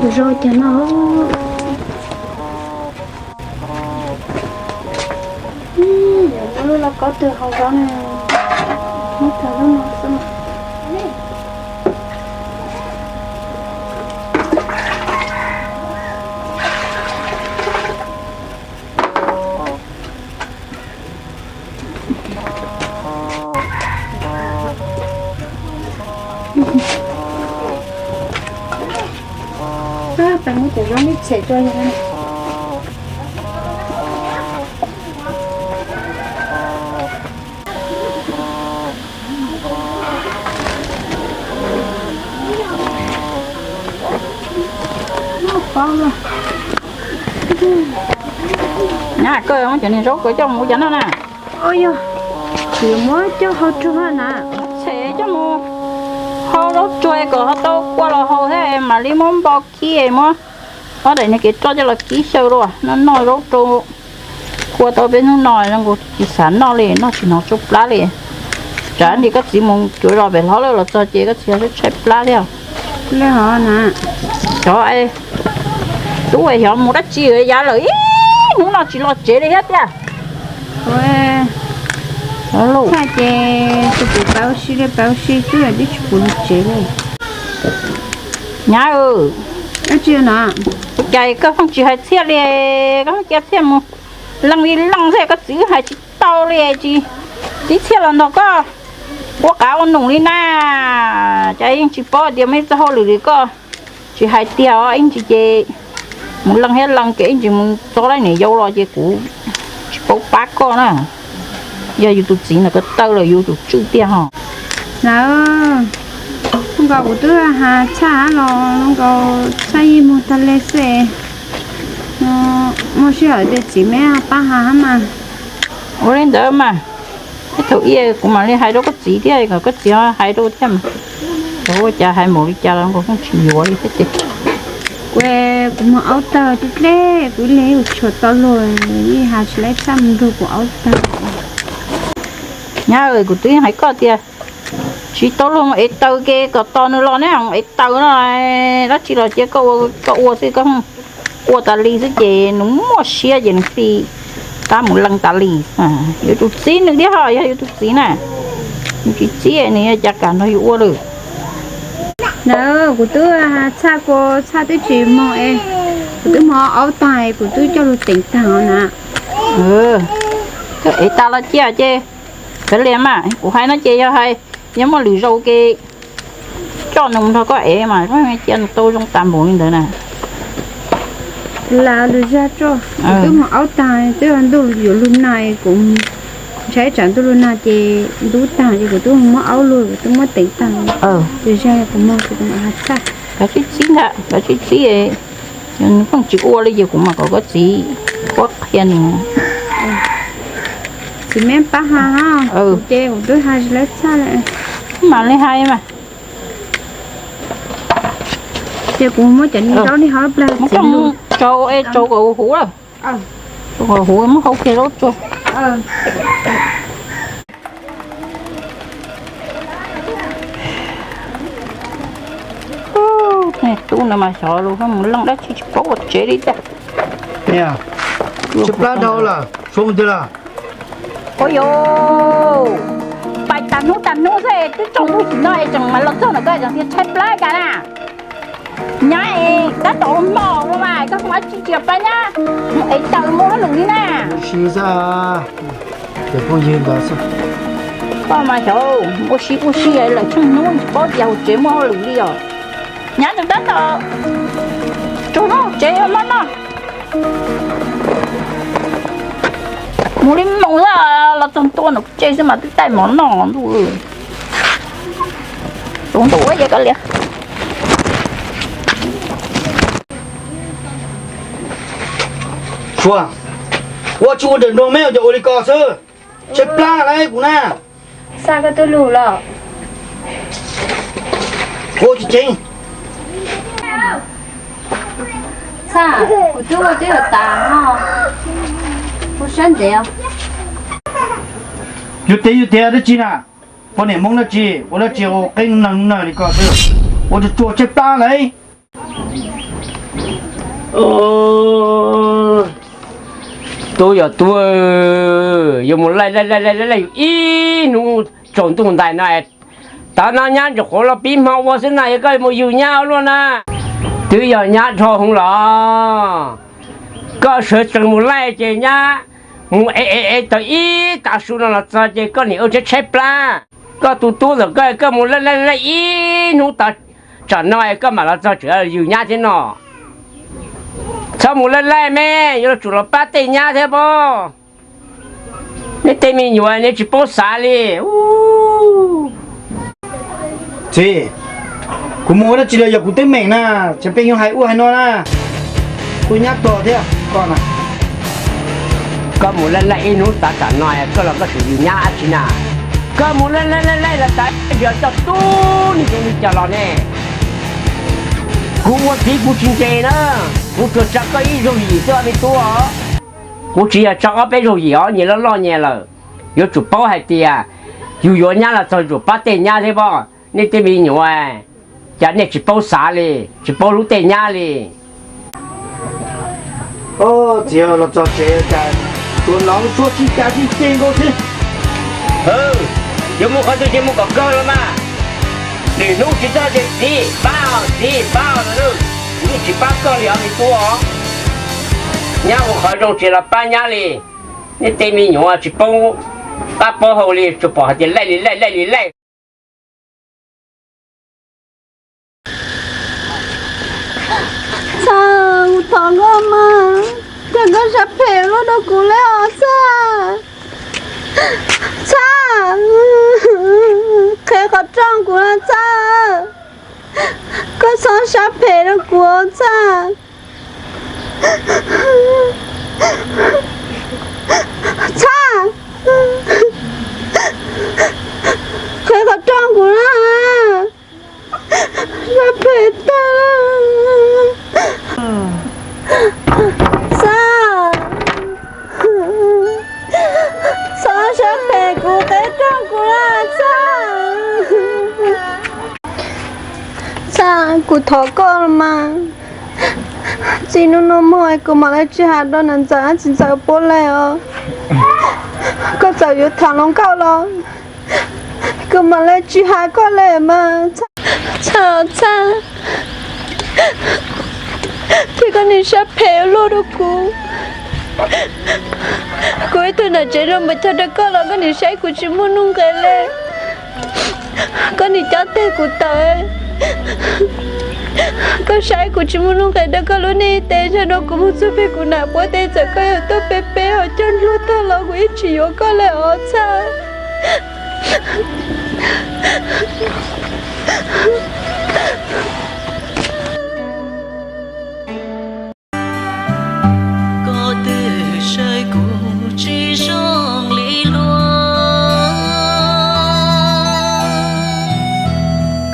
Yus zoo cas no. Muab lub lauj kaub twg hau zaub ne, muab tag lub no xwb mas. Peb muab cov zaub ntxhe tuaj. Nyab, koj muab cov niag zaub ko coj mus ua cas no na? Yog, tsis muab coj hau rua na. Txham coj mus hau zaub tsuag kom ho tau kua los hau thiab mam li muab npo khib muab ob daim niag kev roj coj los kib xyaw dua noj noj zaub rau kua tau peb hnub no zoo nkaus tsis xav noj li, noj tsis hnov tsau plab li. Tsam ntsis koj txiv mus cuav zos pem hlob lawm los txog ces koj txiv ho tshaib plab thiab. Cov tub xyov mus dab tsi yav lawm ib hnub no tsis los tsev li thiab tiag. Txhaj ces tus pum pab ua si li pab ua si xwb twb tsis pum los tsev li. Nyab, ua cas koj pheej tsis hais Txhiaj li, koj pheej cia Txhiaj mus leej li leej xwb, koj txiv wb hais tsis tau li, tsis txib Txhiaj los nrog koj ua qav ua num li na. Cas yeej tsis paub tias muaj ib txoj hauj lwm li koj tsis hais tiag os, ib ntsis ces mus leej thiab leej kev ib ntsis mus txog laib niam yau los ces kuv tsis paub pab koj na. Yog yus tus txiv ntawm ko taw lawm yus tus tswj tiag ho. Lawm, zoo nkaus kuv twb has Txhaj los zoo nkaus Txhaj yeej mus tag li xwb. Muaj sij hawm tias txiv meb pab has hab mas. Ua li ntawd mas, ib thaum ub kuv mam li hais rau koj txiv thiab kom koj txiv hais rau thiab mas. Txawm ua cas hais npaum li cas los nkaus pheej tsis yuav li thiab ces. Kuv, kuv muag aub tawg tib dleb, kuv ib leeg ua tshuam tau luag, yeej has tsis laib Txhaj mus nrug kuv aub tawg. Nyab, kuv twb yeej hais koj tias tsis tau luag mus ev taws ke kom tos nws los neb mus ev taws no, dab tsi los cia koj ua xwb, koj ua tas li xwb ces nws muaj siab ces nws thiaj tab mus leej tas li. Yus tus txiv nws thiab ho, yog yus tus txiv na, nws tsis txib nws yuav cas kam nrog yus ua lawm. Ntawd kuv twb has Txhaj kuas Txhaj twb tsis moog es, kuv twb muag aub tag es kuv twb coj lug teem tag na. Koj ev tas los cia ces kav liam mas, kuv hais no ces yog hais, yog muaj lwm zaus ces coj nws mus nrog koj ev mas cia nws tau zoo tas npaum li ntawd na. Lam lwm zag tso, kuv twb muag aub tag, twb ntuj yuav lug nag, kuv ntshai tsam ntuj lug nag ces ntub tag ces kuv twb muab aub luag, kuv twb muab teem tag. Lwm zag kuv muag kuv mam has Txhaj. Kav tsij txib ntag, kav tsij txib, nws pheej tsis ua li ces kuv mam kom koj txiv qhuab qhia nws. Txiv meb pab has, ces kuv twb has tsis laib Txhaj li. Mam li hais mas. Ces kuv muab cov niag zaub li hauv plag txiv lug. Tsau es tsau kom huv lawm. Kom huv muab hau kiag zaub tsuag. Tub no mas xyov lug mus leej dab tsi tsis paub ua tsev li tiag. Tshaib plab dhau lawm, Suav mus twg lawm? Ua yog pais tag hnub tag hnub xwb twb tsaus ntuj tsim no es tseem mam los txog ntawm koj tseem tias tshaib plab cas na. Nyab es tab tom ua hmo no mas koj ua tsis tsis pab nyab mus ev taws mus hauj lwm li na. Koj mas xyov ua si ua si lawm tsheej hnub tsis paub tias hauv tsev muaj hauj lwm li os. Nyab tseem tab tom tsaug zog hauv tsev ua mov noj. Mus li mus xwb, los txog ntua nram tsev xwb mas twb taij mov noj ntuj. Tsaus ntuj ua yog koj liam. Suav, ua tsis ua nrawm nroog meb cov ua li ko xwb, tshaib plab lawm kuv na. Xaj, koj tuaj lug los? Ua tsis tseeb. Xaj, kuv twb ua twb yuav tas no, kuv sab ntev os. Yus tias yus tias dab tsi na? Poj niam Hmoob dab tsi ua dab tsi ua qeeb nawg nawg li ko xwb, ua tsuag tsuag tshaib plab lauj. Tub yog tub, yuav mus laij laij laij laij laij yus ib hnub tsaus ntuj ntais no, tav no nyab ntsuag qhuav los pib hmo ua xwb na, yog koj mus yws nyab ua luaj na. Twb yog nyab dhau hwv los koj sawv tsees mus laij ces nyab mus ev ev ev tau ib tav su no los txog ces koj niam ua tshaib tshaib plab. Koj tus tub ntawm koj, koj mus laij laij laij ib hnub tag tsam no koj mam los txog tsev yws nyab thiab no. Txhob mus laij laij me, yuav tsum los pab tej nyab thiab pob. Nej tej me nyuam nej tsis paub xav li. Txiv, kuv mus ua dab tsi los yog kuv teeb meem na, tsis peb yuav hais ua hais no na. Tus nyab tog thiab koj na. Koj mus laij laij ib hnub tav tsam no koj los koj tseem yws nyab dab tsi na? Koj mus laij laij laij laij los tas, yog coj tub nws ces nws coj los ne. Kuv ua txiv kuv tsis ntse na, kuv tsuas tsa koj ib zaug yim xwb os me tub os. Kuv tsis yog tsa ob peb zaug yim os, nyias loj loj nyias lawm. Yuav tsum paub hais tias yus yuav nyab los txog yuav tsum pab tej nyab thiab pob. Nej tej me nyuam, cas nej tsis paub xav li, tsis paub hlub tej nyab li. Txiv, los txog tsev cas tuaj nov suab sib cav sib ceg nkaus xwb. Yuav mus qhov twg ces mus kom kawg los mas. Lwm hnub tsis txog ces txiv pab, txiv pab lawm, kuv yeej tsis pab koj li os me tub os. Nyab ua qhov zoo tsis los pab nyab li. Nej tej me nyuam tsis paub qab paub hau li, tsuas pom hais tias laij li laij, laij li laij. Txhaj, kuv thov koj mas, cas koj sab phem luaj rau kuv li os Txhaj. Txhaj, qhia qhov rooj kuv na Txhaj. Koj txhob sab phem rau kuv os Txhaj. Txhaj, qhia qhov rooj kuv na. Sab phem tag. Txhaj, txhob sab phem kuv, qhia rooj kuv na Txhaj. Txhaj, kuv thov koj los mas. Txij hnub no mus kuv mam li tsis hais rau niam ntxawm thiab txiv ntxawm puab li os. Koj txawm yuav tham hluas nkauj los kuv mam li tsis hais koj li mas. Txhaj, Txhaj, ces koj niam sab phem ua luaj rau kuv. Kuv ib tug nram tsev zoo npaum cas rau koj los koj niam saib kuv tsis muaj nuj nqis li. Koj niam coj teg kuv tawm, koj saib kuv tsis muaj nuj nqis rau koj lub neej tes zog rau kuv mus txog pem kuv nam puab tes txawm koj yuav tuaj peb peb ho coj npluag tag los kuv yeej tsis yuav koj li os Txhaj. Koj twb saib kuv tsis zoo li luag,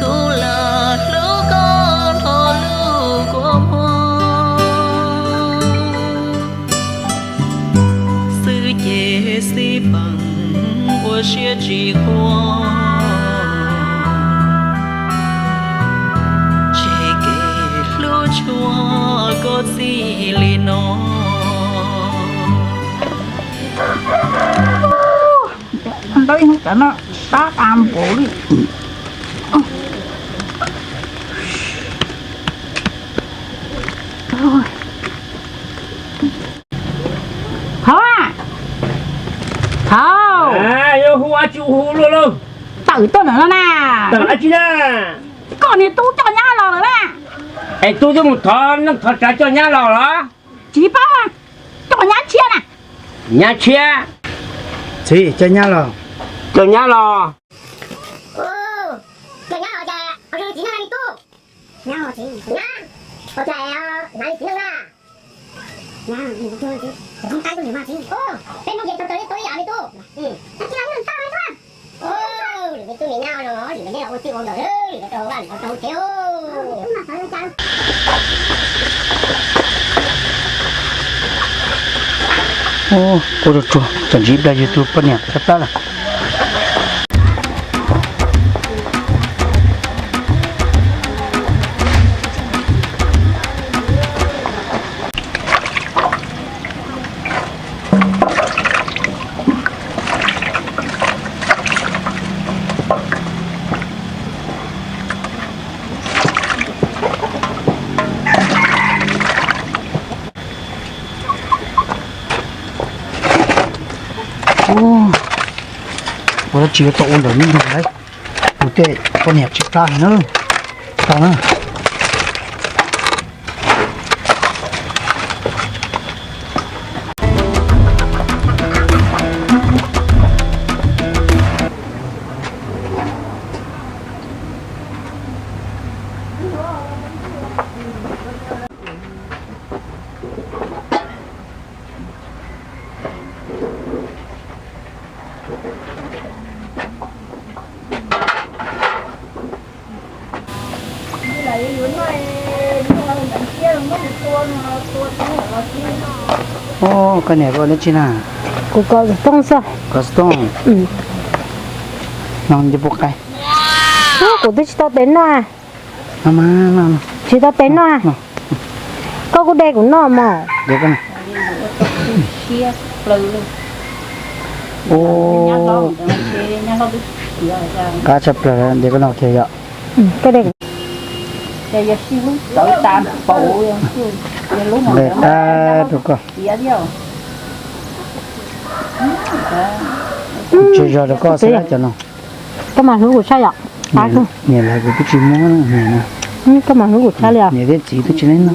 kuv lam hlub koj nrho lub kua muag. Xwb ces xij peem ua siab tsis quaj, tseg kev hlub tshua koj txij li no. Ntawd ib hnub cov no tab qab npaum li. Thov, thov, yuav hu dab tsi hu luaj lauj? Tawm tuaj ntawm no na. Tawm dab tsi na? Koj niag tub coj nyab los lawm na. Es tub twb mus thov neej thov tsav coj nyab los los? Tsis paub, coj nyab tshiab na. Nyab tshiab? Txiv, coj nyab los. Coj nyab los. Coj nyab los cas ho zoo li txiv neej na me tub? Nyab, ua cas hnav li txiv neej na? Peb Hmoob ces tau raws li tau ib yam me tub. Lwm me tub me nyab no, lwm me tub me nyab los ua txij ua nkawm, lwm me tub rau vaj lwm tau rau kev. Ua rau tsuag, txawm ntsib ib pliag yus tus poj niam tshaib plab lawm. Ua dab tsi yuav tau ua ntawm lub nroog lauj? Kuv tej poj niam tsis plab heev na. Tau na. Koj niam koj dab tsi na? Kuv kov xov tooj xwb. Kov xov tooj. No nce puas qai? Kuv twb tsis tau tes noj. Tsis tau tes noj. Koj kuj de kuv noj mog. Qab tshaj plaws, de koj noj kiag yom. Nqe qab rau koj. Tseg zog rau koj xwb cov no. Koj mas hlub kuv tshaj yom. Niam lawv kuv twb tsis muab niam no. Koj mas hlub kuv tshaj li os. Niam thiab txiv twb tsis neb no.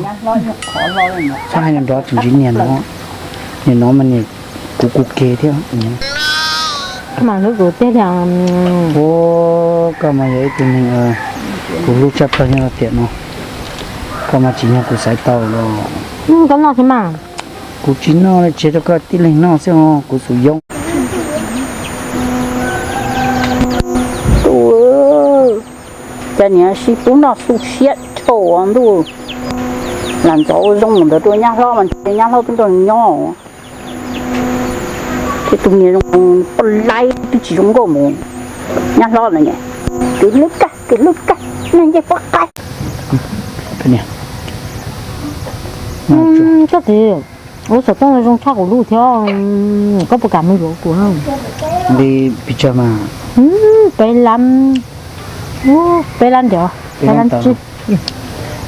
Txhob hais nrov tsis ntsib niam no. Niam no mas niam kuv kuv ke thiab. Koj mas hlub kuv tiag li. Ua, koj mas yog ib tug neeg kuv hlub tshaj plaws nyob rau tiam no. Koj mas tsim nyog kuv xaiv tau los. Koj noj thiab mas. Kuv tsis noj li, tseg rau koj tib leeg noj xwb os, kuv xum yoo. Tus, cas niam sib pub noj xu siab dhau ntuj. Lam ntxov ua zoo mus ntawd rau nyab hlob mas ntshe nyab hlob twb nrog nyob. Ces tus niam zoo poj laib twb tsis zoo nkauj mus nyab hlob lawm ne. Kwv hlub kag, kwv hlub kag, neeg ncej puab qaib. Koj txiv, ua xov tooj zoo tshaj kuv lub thiab, koj puas kam mus yuav kuv? Li pes tsawg mas? Peb lab, peb lab ntiav, peb lab tsib.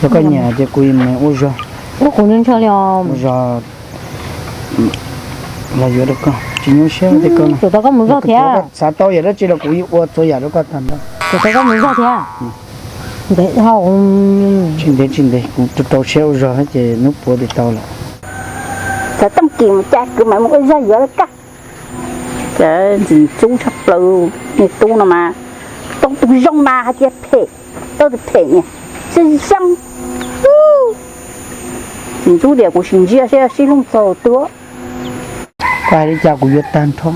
Yog koj nyiam ces kuv mus ua zog. Ua kuv ntshaw li os. Ua zog los yuav rau koj, tsis nyuaj siab tiag koj. Tsum tau koj mus zog thiab. Xav tau yam dab tsi los kuv ua txhua yam rau koj tag nrho. Tsum tau koj mus zog thiab. Ntev dhau. Tsis ntev tsis ntev, kuv rau rau siab ua zog ces hnub puav twb tau lawm. Txawm tooj kis mus cas kuv mam mus ua zog yuav rau koj. Ntxim ntxub tshaj plaws, niag tub no mas, tau tus zoo mas hais tias phem, tau tus phem niag zoo zoo. Ntxim ntxub tias kuv sim ntsia seb sib hlub txog twg. Koj hais li cas kuv yuav tag nrho.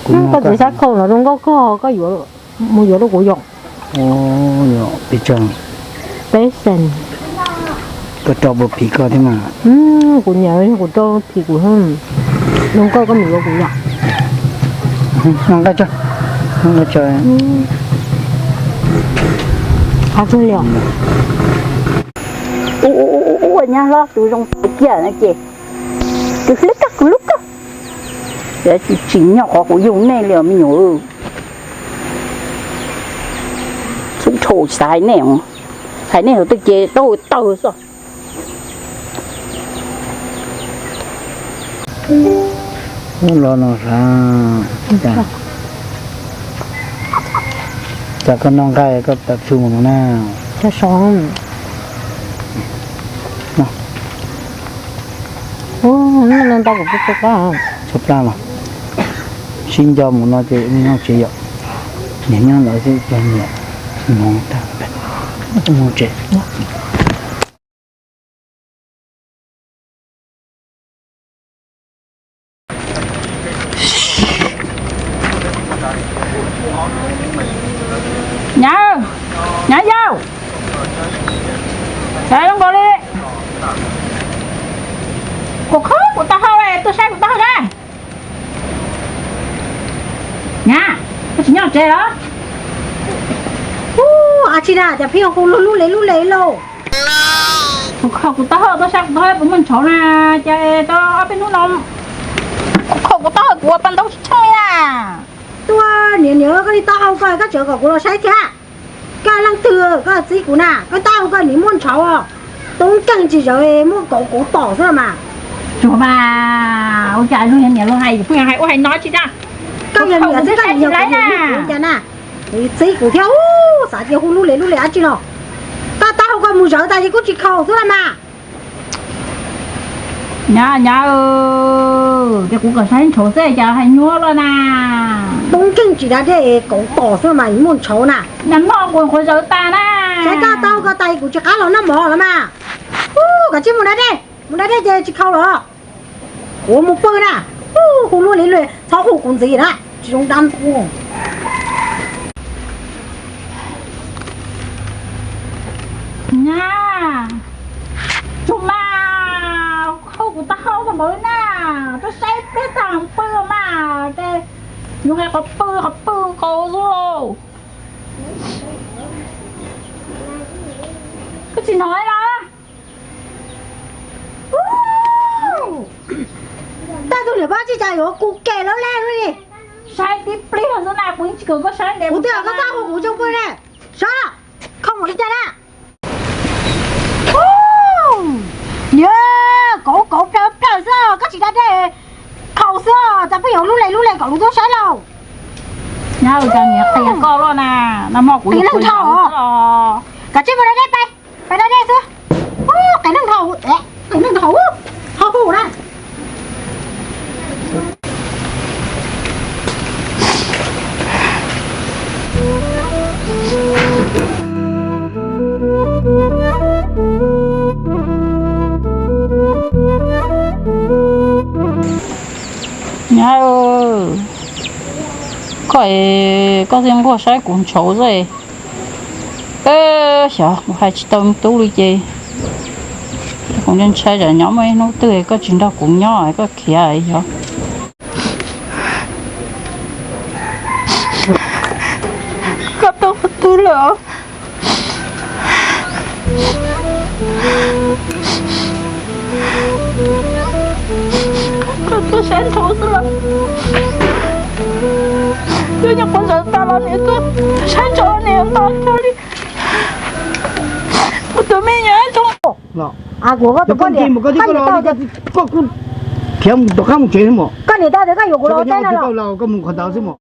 Koj txiv sab khau no zoo nkauj koj, koj yuav mus yuav rau kuv yom. Peb xees. Koj rau puas phim koj thiab mas? Kuv nyiam kuv rau phim kuv. Zoo nkauj koj mus yuav kuv yom. Nqa tso, nqa tso. Qab tsuag li os. Ua nyab hlob tus zoo kiag no ces, tus hlub koj kuv hlub koj. Tsis nyog qhov kuv yug nej li os me nyuam. Txhub dhau tsis xav hais nej, hais nej hauv tej ces tau tawg xwb. Ub los no sav, cas koj noj nqaij koj tawm txhw mus no na? Txhob plab los, sib nco mus no ces noj tsev yom. Niam nyob lawv xwb cov niam mus tag, mus tsev. Nyab, nyab yau, sawv zoo nkaus li. Kuv khub kuv taub hau, tuaj saib kuv taub hau na. Nyab, koj tsis nyob tsev los? Ub, ab tsi na, cas pheej hu lub lub le lub le lauj? Kuv kho kuv taub hau tuaj saib kuv taub hau puas muaj ntshauv na, ces tau ob peb hnub no kuv kho kuv taub hau kuv ua pa ntaub tsis tsheej li na. Tuaj niam niam, koj li taub hau koj, koj tseem kom kuv los saib thiab. Koj leej twg koj txib kuv na, koj taub hau koj nim muaj ntshauv, tub nkeeg tsis zawv muaj kauv kauv tom xwb mas. Tsuag mas, ua cas luag niam luag hais kuv yog hais ua hais no tsis da. Koj yog niam xwb koj niam yog kuv niam yog kuv cas na. Txib kuv thiab, xav tias hu lub le lub le dab tsi los. Tab tab hau koj mus zawv tas ces kuj tsis khaus xwb los mas. Nyab, nyab, ces kuv kom saib ntshauv xwb cas hais nyuaj luaj na. Poob keej tsis da dej kauv tom xwb mas muaj ntshauv na. Nag hmo kuv qhuav zawv tas na. Saib koj tau koj tas kuv tsis qab los noj mov los mas. Kav tsij mus da dej, mus da dej ces tsis khaus los. Kuv mus pw na. Hu luaj li luaj txhob hu kuv ntxiv na, tsis zoo dab ntxwg. Nyab, tsuag mas, khaus kuv taub hau tag npaum li na, tuaj saib pliag tag pw mas, ces yus hais qhov pw qhov pw nkaus xwb lauj. Koj tsis hnov los? Tag tus niam pab tsis cas yuav kuv kem lawv le li. Saib tib pliag xwb na, kuv yeej tsis kam koj saib ntev. Kuv twb yog koj pab hu kuv tso pw ne. Sov, khaus mus li cas na? Niam, kauv kauv plaws plaws xwb, koj tsis da dej khaus xwb, cas pheej yuav lub le lub le kom luag tuaj saib lauj. Nyab, cas niam qia koj luaj na, nag hmo kuv qia neeg dhau. Kav tsij mus da dej pais, pais da dej xwb. Qia neeg dhau, qia neeg dhau, ho hu na. Nyab, koj, koj thiaj nquag saib kuv ntshauv xwb. Xyov kuv hais tsis tau me tub li ces, kuv ntshai tsam nyob muaj ib hnub twg koj tsis nrog kuv nyob koj khiav yog. Koj tuaj qhov twg lawm? Koj tuaj saib ntshauv xwb los? Twb nyuam qhuav zawv tas los niam tuaj saib ntshauv niam nto kawg li. Kuv tus me nyuam zoo. Koj niam tau tias koj yuav kuv los teb no los? Koj mus qhov ntawd xwb mos.